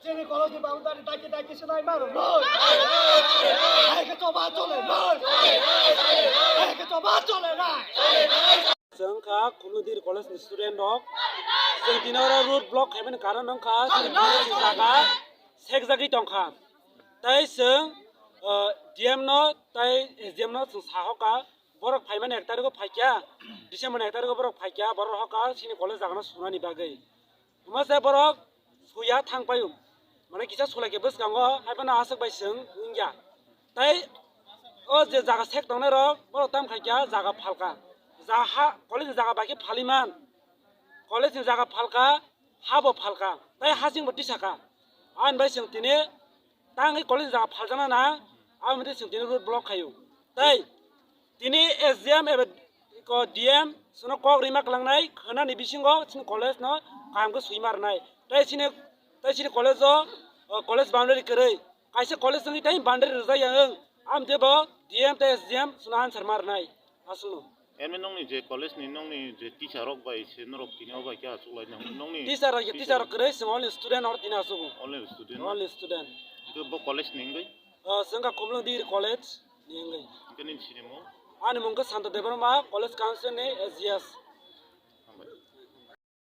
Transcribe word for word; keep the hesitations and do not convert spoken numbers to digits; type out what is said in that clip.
Chini college ni boundary daki daki se nai maro. Hai ke choba chole nai. Hai ke choba chole nai. Chwng kha Khumlung Degree College ni student rok. Chwng tini oro road block khaimani karon wngkha chini college ni jaga sekjagwi tongkha. Tai chwng, uh, D M no tai S D M no chwng sahoka, borok phaimani ek tarikh o phaikya, December ni ek tarikh o borok phaikya, borok hoka chini college jaga no sunani bagwi. Masa borok suya thang payo. Mane kisa sulai ke bwskango, hai phano aswk bai chwng wngya. Tai o je jaga sek tongnai rok, borok tam khai kya jaga phalka. Ja ha, college ni jaga bai khe phaliman. College ni jaga phalka, ha bo phalka. Tai hasing bo tisaka. Ani bai chwng tini tangwi college ni jaga phaljakna na, aboni chwng tini road block khayo. Tai tini S D M eba ko D M sono kok rima klangnai khwnani bisingo chini college no kaham khe swima rwnai. Tai chini, tai chini college o, o college boundary kwrwi. Kaisa college wngwi tai boundary rwjak yang wng. Am de bo D M tai S D M sono answer ma rwnai. Aswkno. Emi nongni je college ni nongni je teacher rok bai se norok tini o bai khe achuk lai nang nongni teacher rok, teacher rok kwrwi, chwng only student or tini achuk. Only student. Only student. Hwnkhe bo college ni wngwi? O, chwng kha Khumlung Degree College ni wngwi. Hwnkhe nini sinimung? Ani mung khe Santo Debbarma, College Council ni S G S.